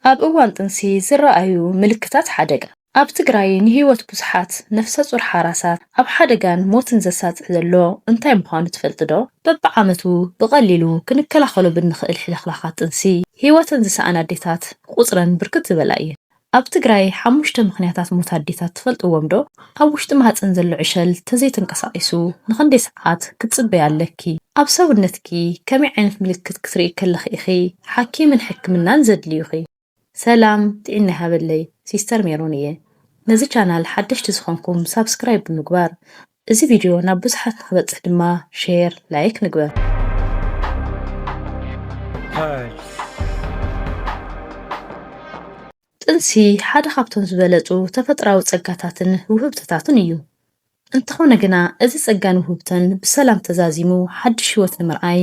ኣብ እዋን ጥንሲ ዝረኣዩ ምልክታት ሓደጋ። ኣብ ትግራይ ንህይወት ብዙሓት ነፍሰ ጡር ሓራሳት ኣብ ሓደጋን ሞትን ዘሳጥሕ ዘሎ እንታይ ምዃኑ ትፈልጢ ዶ? በብዓመቱ ብቐሊሉ ክንከላኸሎ ብንኽእል ሕልኽላኻት ጥንሲ ህይወተን ዝሰኣና ኣዴታት ቁፅረን ብርክት ዝበላ እየን። ኣብ ትግራይ ሓሙሽተ ምኽንያታት ሞት ኣዴታት ትፈልጥዎም ዶ? ኣብ ውሽጢ ማህፀን ዘሎ ዕሸል ተዘይተንቀሳቒሱ ንኽንደይ ሰዓት ክትፅበያ ኣለኪ? ኣብ ሰውነትኪ ከመይ ዓይነት ምልክት ክትርኢ ከለኺ ኢኺ ሓኪምን ሕክምናን ዘድልዩኺ? ሰላም ጥዕና ይሃበለይ፣ ሲስተር ሜሮን እየ። ነዚ ቻናል ሓደሽቲ ዝኾንኩም ሳብስክራይብ ብምግባር፣ እዚ ቪድዮ ናብ ብዙሓት ንክበጽሕ ድማ ሼር፣ ላይክ ንግበር። ጥንሲ ሓደ ካብቶም ዝበለጹ ተፈጥራዊ ጸጋታትን ውህብትታትን እዩ። እንተኾነ ግና፣ እዚ ጸጋን ውህብተን ብሰላም ተዛዚሙ ሓድሽ ህይወት ንምርኣይ፣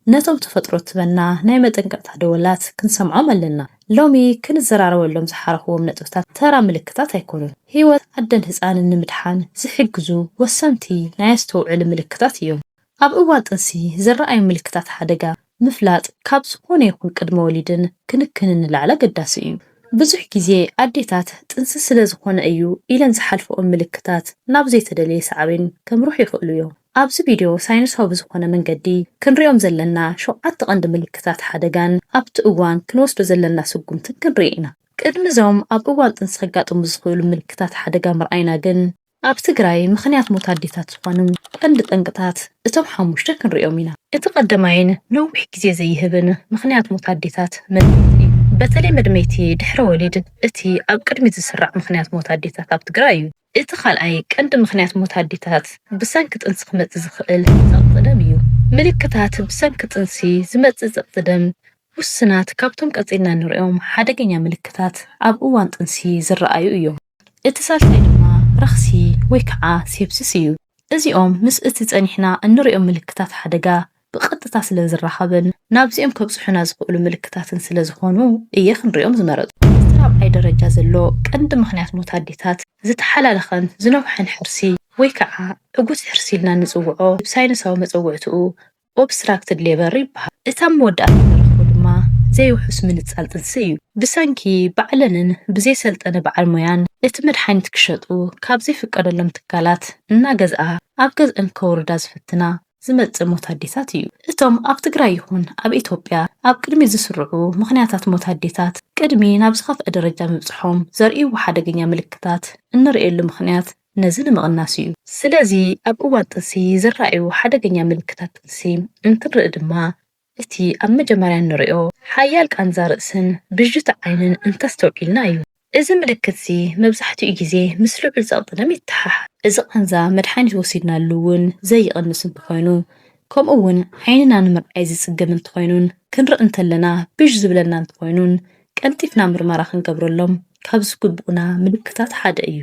ነቶም ተፈጥሮ ትበና ናይ መጠንቀቕታ ደወላት ክንሰምዖም ኣለና። ሎሚ ክንዘራረበሎም ዝሓረኽዎም ነጥብታት ተራ ምልክታት ኣይኮኑን። ህይወት ኣደን ህጻንን ንምድሓን ዝሕግዙ ወሰንቲ ናይ ኣስተውዕሊ ምልክታት እዮም። ኣብ እዋን ጥንሲ ዝረኣዩ ምልክታት ሓደጋ ምፍላጥ ካብ ዝኾነ ይኹን ቅድመ ወሊድን ክንክንን ንላዕሊ ኣገዳሲ እዩ። ብዙሕ ግዜ ኣዴታት ጥንሲ ስለ ዝኾነ እዩ ኢለን ዝሓልፈኦም ምልክታት ናብ ዘይተደለየ ሳዕቤን ከምርሑ ይኽእሉ እዮም። ኣብዚ ቪድዮ ሳይንሳዊ ብዝኾነ መንገዲ ክንሪኦም ዘለና ሸውዓተ ቀንዲ ምልክታት ሓደጋን ኣብቲ እዋን ክንወስዶ ዘለና ስጉምትን ክንርኢ ኢና። ቅድሚ እዞም ኣብ እዋን ጥንሲ ከጋጥሙ ዝኽእሉ ምልክታት ሓደጋ ምርኣይና ግን፣ ኣብ ትግራይ ምኽንያት ሞት ኣዴታት ዝኾኑ ቀንዲ ጠንቅታት እቶም ሓሙሽተ ክንሪኦም ኢና። እቲ ቀዳማይን ነዊሕ ግዜ ዘይህብን ምኽንያት ሞት ኣዴታት መድመይቲ እዩ። በተለይ መድመይቲ ድሕሪ ወሊድ እቲ ኣብ ቅድሚት ዝስራዕ ምኽንያት ሞት ኣዴታት ኣብ ትግራይ እዩ። እቲ ካልኣይ ቀንዲ ምኽንያት ሞት ኣዴታት ብሰንኪ ጥንሲ ክመጽእ ዝኽእል ጸቕጢ ደም እዩ። ምልክታት ብሰንኪ ጥንሲ ዝመጽእ ጸቕጢ ደም ውስናት ካብቶም ቀጺልና ንሪኦም ሓደገኛ ምልክታት ኣብ እዋን ጥንሲ ዝረኣዩ እዮም። እቲ ሳልሳይ ድማ ረኽሲ ወይ ከዓ ሴፕሲስ እዩ። እዚኦም ምስ እቲ ጸኒሕና እንሪኦም ምልክታት ሓደጋ ብቐጥታ ስለ ዝራኸብን ናብዚኦም ከብጽሑና ዝኽእሉ ምልክታትን ስለ ዝኾኑ እየ ክንሪኦም ዝመረጽኩ። እቲ ራብዓይ ደረጃ ዘሎ ቀንዲ ምኽንያት ሞት ኣዴታት ዝተሓላለኸን ዝነውሐን ሕርሲ ወይ ከዓ ዕጉት ሕርሲ ኢልና ንጽውዖ፣ ብሳይንሳዊ መጸውዕትኡ ኦብስትራክትድ ሌበር ይበሃል። እቲ ኣብ መወዳእታ ንረኽቦ ድማ ዘይውሑስ ምንጻል ጥንሲ እዩ። ብሰንኪ ባዕለንን ብዘይሰልጠነ በዓል ሞያን እቲ መድሓኒት ክሸጡ ካብ ዘይፍቀደሎም ትካላት እናገዝኣ ኣብ ገዝአን ከውርዳ ዝፍትና ዝመጽእ ሞት ኣዴታት እዩ። እቶም ኣብ ትግራይ ይኹን ኣብ ኢትዮጵያ ኣብ ቅድሚት ዝስርዑ ምኽንያታት ሞት ኣዴታት ቅድሚ ናብ ዝኸፍአ ደረጃ ምብጽሖም ዘርእይዎ ሓደገኛ ምልክታት እንርእየሉ ምኽንያት ነዚ ንምቕናስ እዩ። ስለዚ ኣብ እዋን ጥንሲ ዝረኣዩ ሓደገኛ ምልክታት ጥንሲ እንትንርኢ ድማ እቲ ኣብ መጀመርያ እንርእዮ ሓያል ቃንዛ ርእስን ብዥታ ዓይንን እንተስተውዒልና እዩ። እዚ ምልክትዚ መብዛሕትኡ ግዜ ምስ ልዑል ጸቕጢ ደም ይተሓሓዝ። እዚ ቃንዛ መድሓኒት ወሲድናሉ እውን ዘይቕንስ እንተኾይኑ፣ ከምኡ እውን ዓይንና ንምርኣይ ዝጽገም እንተኾይኑን ክንርኢ እንተለና ብዥ ዝብለና እንተኾይኑን ቀልጢፍና ምርመራ ክንገብረሎም ካብ ዝግብኡና ምልክታት ሓደ እዩ።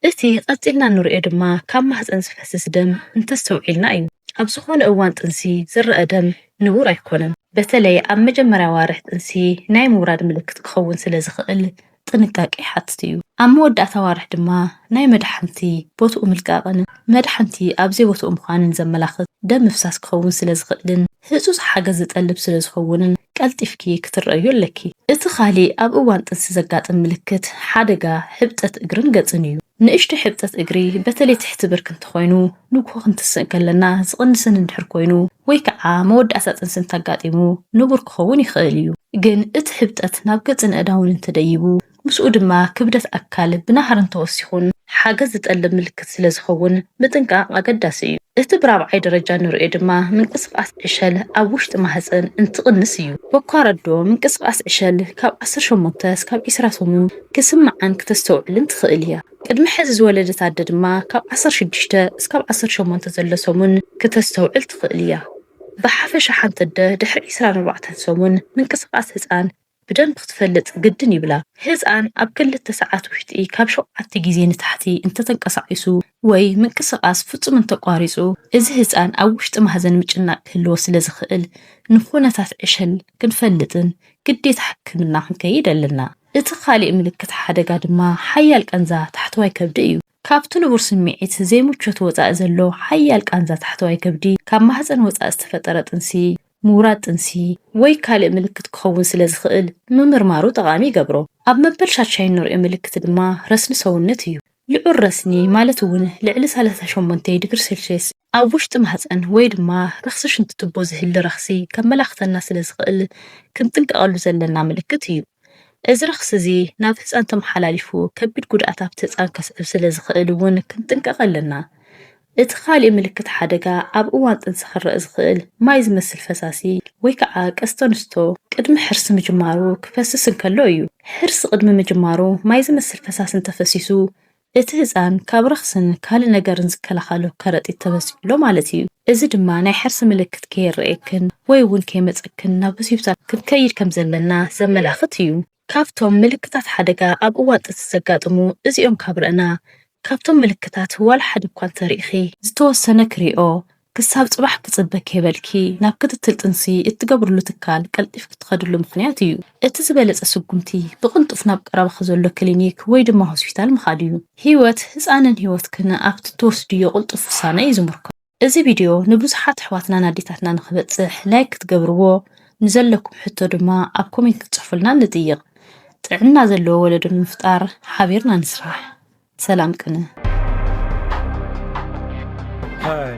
እቲ ቀጺልና እንርእዮ ድማ ካብ ማህጸን ዝፈስስ ደም እንተስተውዒልና እዩ። ኣብ ዝኾነ እዋን ጥንሲ ዝረኣ ደም ንቡር ኣይኮነን። በተለይ ኣብ መጀመርያ ኣዋርሕ ጥንሲ ናይ ምውራድ ምልክት ክኸውን ስለ ዝኽእል ጥንቃቄ ይሓትት እዩ። ኣብ መወዳእታ ኣዋርሕ ድማ ናይ መድሓንቲ ቦትኡ ምልቃቕን መድሓንቲ ኣብ ዘይቦትኡ ምዃንን ዘመላኽት ደም ምፍሳስ ክኸውን ስለ ዝኽእልን ህጹጽ ሓገዝ ዝጠልብ ስለ ዝኸውንን ቀልጢፍኪ ክትረኣዩ ኣለኪ። እቲ ካሊእ ኣብ እዋን ጥንሲ ዘጋጥም ምልክት ሓደጋ ሕብጠት እግርን ገጽን እዩ። ንእሽቶ ሕብጠት እግሪ በተለይ ትሕቲ ብርኪ እንተኾይኑ ንግሆ ክንትስእ ከለና ዝቕንስን እንድሕር ኮይኑ ወይ ከዓ መወዳእታ ጥንሲ እንተጋጢሙ ንቡር ክኸውን ይኽእል እዩ። ግን እቲ ሕብጠት ናብ ገጽን ኣእዳውን እንተደይቡ ምስኡ ድማ ክብደት ኣካል ብናህሪ እንተወሲኹን ሓገዝ ዝጠልብ ምልክት ስለ ዝኸውን ምጥንቃቕ ኣገዳሲ እዩ። እቲ ብራብዓይ ደረጃ ንርእዮ ድማ ምንቅስቓስ ዕሸል ኣብ ውሽጢ ማህፀን እንትቕንስ እዩ። በኳረዶ ምንቅስቓስ ዕሸል ካብ ዓሰርተ ሸሞንተ እስካብ ዕስራ ሰሙን ክስምዓን ክተስተውዕልን ትኽእል እያ። ቅድሚ ሕዚ ዝወለደት ኣደ ድማ ካብ ዓሰርተ ሽዱሽተ እስካብ ዓሰርተ ሸሞንተ ዘሎ ሰሙን ክተስተውዕል ትኽእል እያ። ብሓፈሻ ሓንቲ ኣደ ድሕሪ ዕስራን ኣርባዕተን ሰሙን ምንቅስቓስ ህፃን ብደንቢ ክትፈልጥ ግድን ይብላ። ህፃን ኣብ ክልተ ሰዓት ውሽጢ ካብ ሸውዓተ ግዜ ንታሕቲ እንተተንቀሳቒሱ ወይ ምንቅስቓስ ፍጹም እንተቋሪጹ፣ እዚ ህፃን ኣብ ውሽጢ ማህዘን ምጭናቕ ክህልዎ ስለ ዝኽእል ንኹነታት ዕሸል ክንፈልጥን ግዴታ ሕክምና ክንከይድ ኣለና። እቲ ካሊእ ምልክት ሓደጋ ድማ ሓያል ቃንዛ ታሕተዋይ ከብዲ እዩ። ካብቲ ንቡር ስምዒት ዘይምቾት ወጻኢ ዘሎ ሓያል ቃንዛ ታሕተዋይ ከብዲ ካብ ማህጸን ወጻኢ ዝተፈጠረ ጥንሲ ምውራድ ጥንሲ ወይ ካልእ ምልክት ክኸውን ስለ ዝኽእል ምምርማሩ ጠቓሚ ይገብሮ። ኣብ መበል ሻትሻይን ንሪኦ ምልክት ድማ ረስኒ ሰውነት እዩ። ልዑል ረስኒ ማለት እውን ልዕሊ ሰላሳ ሸሞንተ ዲግሪ ሴልሽየስ ኣብ ውሽጢ ማህፀን ወይ ድማ ረኽሲ ሽንቲ ቱቦ ዝህሊ ረኽሲ ከመላኽተና ስለ ዝኽእል ክንጥንቀቐሉ ዘለና ምልክት እዩ። እዚ ረኽሲ እዚ ናብ ህፃን ተመሓላሊፉ ከቢድ ጉድኣት ኣብቲ ህፃን ከስዕብ ስለ ዝኽእል እውን ክንጥንቀቕ ኣለና። እቲ ካልእ ምልክት ሓደጋ ኣብ እዋን ጥንሲ ክረእ ዝኽእል ማይ ዝመስል ፈሳሲ ወይ ከዓ ቀስተ ኣንስቶ ቅድሚ ሕርሲ ምጅማሩ ክፈስስ እንከሎ እዩ። ሕርሲ ቅድሚ ምጅማሩ ማይ ዝመስል ፈሳሲ እንተፈሲሱ እቲ ህፃን ካብ ረኽስን ካልእ ነገርን ዝከላኸሎ ከረጢት ተበሲዑ ኣሎ ማለት እዩ። እዚ ድማ ናይ ሕርሲ ምልክት ከየረእየክን ወይ እውን ከይመፀክን ናብ ሆስፒታል ክንከይድ ከም ዘለና ዘመላኽት እዩ። ካብቶም ምልክታት ሓደጋ ኣብ እዋን ጥንሲ ዘጋጥሙ እዚኦም ካብ ረእና፣ ካብቶም ምልክታት ዋላ ሓደ እኳ እንተሪእኺ፣ ዝተወሰነ ክሪኦ ክሳብ ፅባሕ ክፅበ ከይበልኪ ናብ ክትትል ጥንሲ እትገብርሉ ትካል ቀልጢፍ ክትኸድሉ ምኽንያት እዩ። እቲ ዝበለፀ ስጉምቲ ብቕልጡፍ ናብ ቀረባኺ ዘሎ ክሊኒክ ወይ ድማ ሆስፒታል ምኻድ እዩ። ህይወት ህፃንን ህይወትክን ኣብቲ ትወስድዮ ቅልጡፍ ውሳነ እዩ ዝምርኮስ። እዚ ቪድዮ ንብዙሓት ኣሕዋትናን ኣዴታትና ንኽበፅሕ ላይክ ክትገብርዎ፣ ንዘለኩም ሕቶ ድማ ኣብ ኮሜንት ክትፅሕፉልና ንጥይቕ። ጥዕና ዘለዎ ወለዶ ንምፍጣር ሓቢርና ንስራሕ። ሰላም ቅነ። Hi,